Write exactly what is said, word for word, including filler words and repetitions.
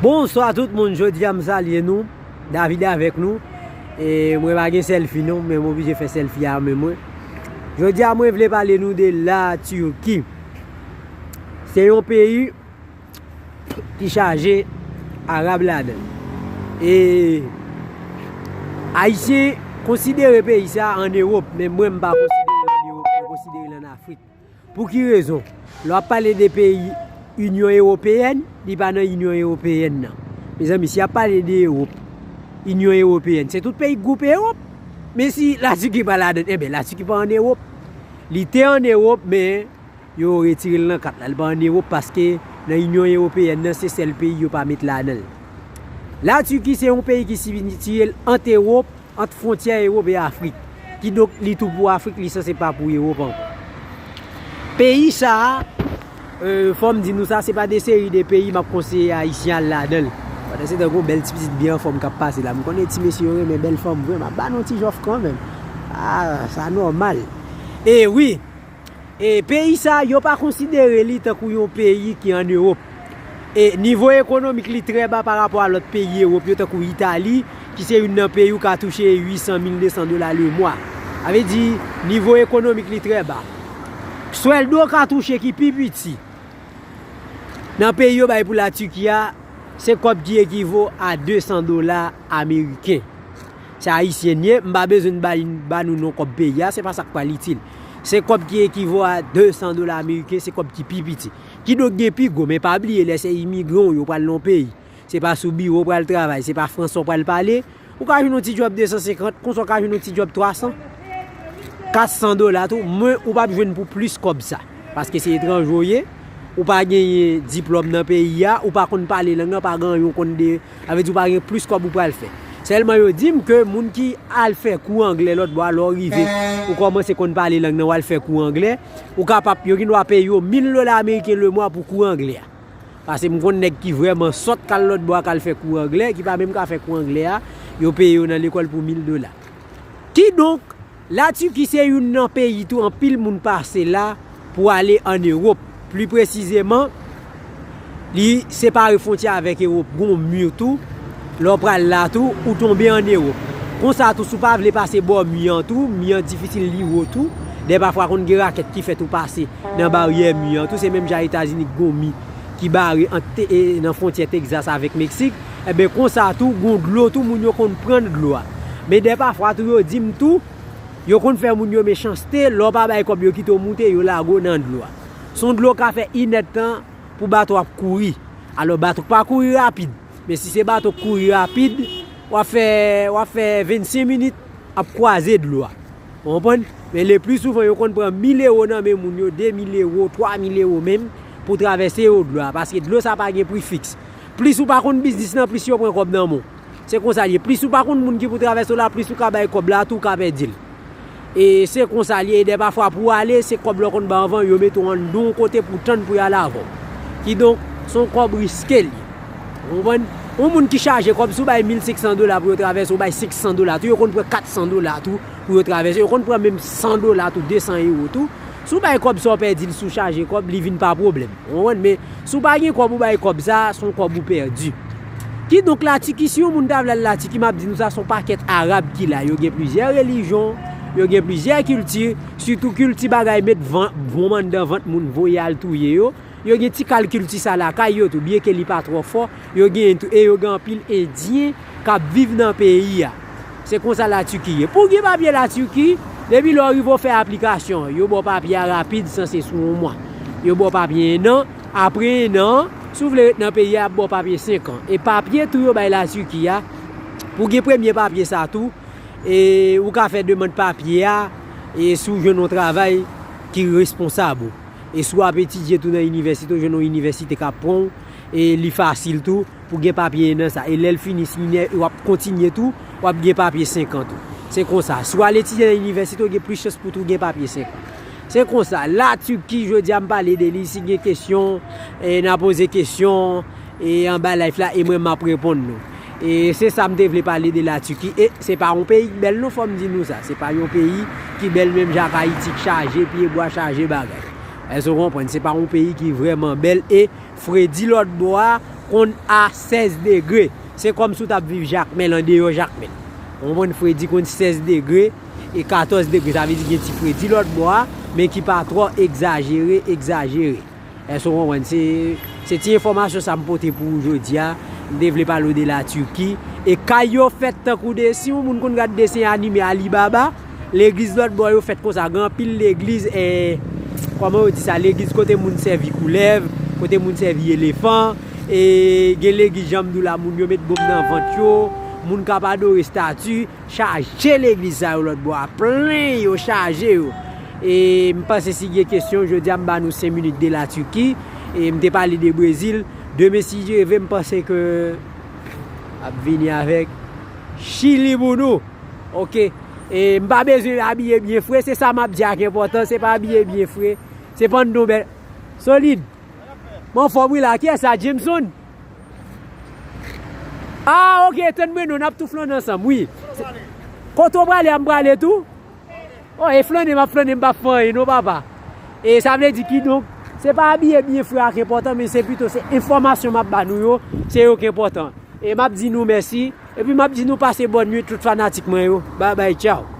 Bonswa tout moun, jodi a m salye nou, David avèk nou. E mwen pa gen sèlfi non, men m oblije fè sèlfi a men mwen. Jodi a mwen vle pale nou de la Turquie. Se yon peyi ki chaje Arab ladan l. E Ayisyen konsidere peyi sa an Ewòp, men mwen m pa konsidere l an Ewòp, mwen konsidere l an Afrik. Pou ki rezon? Lè w ap pale de peyi Inyon Ewopeyèn, li pa nan Inyon Ewopeyèn nan. Mezanmi, si y ap pale de Ewòp, Inyon Ewopeyèn, se tout peyi gwoup Ewòp. Men si Latiki pa ladan, enben, Latiki pa an Ewòp. Li te an Ewòp, men yo retire l nan kat la. Li pa an Ewòp paske nan Inyon Ewopeyèn nan, se sèl peyi yo pa met ladan l. Latiki se yon peyi ki sitiye l ant Ewòp, ant fwontyè Ewòp e Afrik. Kidonk, li tou pou Afrik, li sanse pa pou Ewòp ankò. Peyi sa a, e, fò m di nou sa, se pa de seri de peyi m ap konseye Ayisyen al ladan l. Pandan se tan, gon bèl ti pitit byen anfòm k ap pase la. M konnen ti mesye yo renmen bèl fanm vre, m ap ba nou ti jòf kanmenm. Ah, sa nòmal. E wi, E peyi sa, yo pa konsidere li tankou yon peyi ki an Ewòp. E nivo ekonomik li trè ba pa rapò a lòt peyi Ewòp yo, tankou Itali, ki se youn nan peyi ou ka touche uit san mil de san dola le mwa. Sa vle di, nivo ekonomik li trè ba. Swèldo ka touche ki pi piti nan peyi yo bay pou Latiki a, se kòb ki ekivo a de san dola ameriken. Se ayisyen n ye, m pa bezwen ba, ba nou non kòb peyi a, se pa sa k pral itil. Se kòb ki ekivo a de san dola ameriken, se kòb ki pi piti. Kidonk gen pi gwo, men pa bliye lè se imigran w yo pral nan yon peyi. Se pa sou biwo w pral travay, se pa fransè w pral pale. Ou ka jwenn yon ti djòb de san senkant, konsa w ka jwenn yon ti djòb twa san, kat san dola tou, men ou p ap jwenn pou plis kòb sa. Paske se etranje w ye, ou pa genyen diplòm nan peyi a, ou pa konn pale lang nan, pa gen anyen w konn de, sa vle di ou pa gen plis kòb ou pral fè. Sèlman yo di m ke moun ki al fè kou anglè lòt bò a, lè w rive, ou kòmanse konn pale lang nan, w al fè kou anglè, ou kapab, yo gen dwa peye w mil dola ameriken le mwa pou kou anglè a. Paske m konn nèg ki vrèman sòt k al lòt bò a k al fè kou anglè, ki pa menm ka fè kou anglè a, yo peye yo nan lekòl pou mil dola. Kidonk, Latiki se youn nan peyi tou anpil moun pase la pou ale an Ewòp. Pli presizeman, li separe fwontyè avèk Ewòp, gon mi tou. Lè w pral la tou, ou tonbe an Ewòp. Konsa tou, si w pa vle pase bò mi an tou, mi an difisil, li wo tou. Dè pafwa konn gen rakèt ki fèt ou pase nan baryè mi an tou. Se menm jan Etazini k gon mi ki bare ant te-, e, nan fwontyè Tegzas avèk Meksik. Enben, konsa tou, gon dlo tou, moun yo konn pran dlo a. Men dè pafwa tou, yo di m tou, yo konn fè moun yo mechanste, lè w pa bay kòb yo kite w moute, yo lage w nan dlo a. Se yon dlo ka fè inèdtan pou bato ap kouri. Alò, bato k pa kouri rapid. Men si se bato k kouri rapid, w ap fè, w ap fè vennsenk minit ap kwaze dlo a. Ou konprann? Men le pli souvan, yo konn pran mil ewo nan men moun yo, de mil ewo, twa mil ewo menm, pou travèse yo dlo a. Paske dlo sa pa gen pri fiks. Plis ou pa konn biznis lan, plis yo pran kòb nan men w. Se konsa l ye. Plis ou pa konn moun ki pou travèse w la, plis ou ka bay kòb la, tou ou ka pèdi l. E se konsa l ye. E dè pafwa pou w ale, se kòb la w konn bay anvan, yo mete w anndan yon kote pou w tann pou y ale avè w. Kidonk, se yon kòb riske l ye. Ou konprann? Yon moun ki chaje kòb, si w bay mil senk san dola pou yo travèse, ou bay senk san dola tou, yo konn pran kat san dola tou pou yo travèse. Yo konn pran menm san dola tou, de san ewo tou. Si w bay kòb sa w pèdi l, si w chaje kòb, li vin pa pwoblèm. Ou konprann? Men si w pa gen kòb, ou bay kòb sa, se yon kòb ou pèdi. Kidonk, Latiki, si yon moun ta vle al Latiki, m ap di nou sa, se yon pakèt Arab ki la. Yo gen plizyè relijyon, yo gen plizyè kilti, sitou kilti bagay met van-, bonm anndan vant moun, voye al touye yo. Yo gen ti kal kilti sa lakay yo tou, byenke li pa twò fò, yo genyen tou, e yo gen anpil Endyen k ap viv nan peyi a. Se konsa Latiki ye. Pou w gen papye Latiki, depi lè w rive w fè aplikasyon, yo ba w papye a rapid, sanse sou yon mwa. Yo ba w papye enn an, apre enn an, si w vle ret nan peyi a, y ap ba w papye senk an. E papye tou yo bay Latiki a, pou w gen premye papye sa tou, e ou ka fè demann papye a, e si w jwenn yon travay ki responsab ou. E si w ap etidye tou nan inivèsite, w jwenn yon inivèsite k ap pran w, e li fasil tou pou gen papye enn an sa. E lè l fini, si w ap kontinye tou, w ap gen papye senk an tou. Se konsa. Si w al etidye nan inivèsite, w gen plis chans pou tou gen papye senk an. Se konsa. Latiki, jodi a m pale de li. Si gen kesyon, e n a poze kesyon, e anba live la, e mwen m ap reponn nou. E se sa m te vle pale de Latiki. E se pa yon peyi k bèl non, fò m di nou sa. Se pa yon peyi ki bèl menm jan ak Ayiti, k chaje pyebwa, chaje bagay. Èske w konprann? Se pa yon peyi ki vrèman bèl. E fredi lòt bò a, konn a sèz degre. Se kòmsi w t ap viv Jakmèl, andeyò Jakmèl. Ou konprann, fredi konn sèz degre e katòz degre. Sa vle di gen ti fredi lòt bò a, men ki pa twò egzajere, egzajere. Èske w konprann? Se, se ti enfòmasyon sa m pote pou ou jodi a. M te vle pale w de la Turquie. E kay yo fèt tankou de, si yon moun konn gad desen anime Alibaba, legliz lòt bò yo fèt konsa. Gen anpil legliz, eh, kòman yo di sa? Legliz kote moun sèvi koulèv, kote moun sèvi elefan, e gen legliz jan m di w la, moun yo met bonm nan vant yo, moun k ap adore estati, chaje legliz sa yo lòt bò a, plen yo, chaje yo. E m panse si gen kesyon, jodi a m ba nou senk minit de la Turquie, e m te pale de Brezil, demen si Dye vle, m panse ke ap vini avèk Chili pou nou. Ok. E m pa bezwen abiye byen fre, se sa m ap di a ki enpòtan, se pa abiye byen fre. Se pann nou bèl. Solid. M anfòm wi la, kiyès sa, Jameson? Ah, ok, tann mwen non, n ap tou flannen ansanm, wi. Kote w prale a, m prale tou? Oh, e flannen, m ap flannen, m p ap fè anyen non, papa. E sa vle di kidonk, se pa abiye byen fre a ki enpòtan, men se pito se enfòmasyon m ap ba nou yo, se yo ki enpòtan. E m ap di nou mèsi, epi m ap di nou pase bòn nwit tout fanatik mwen yo. Babay, tchaw.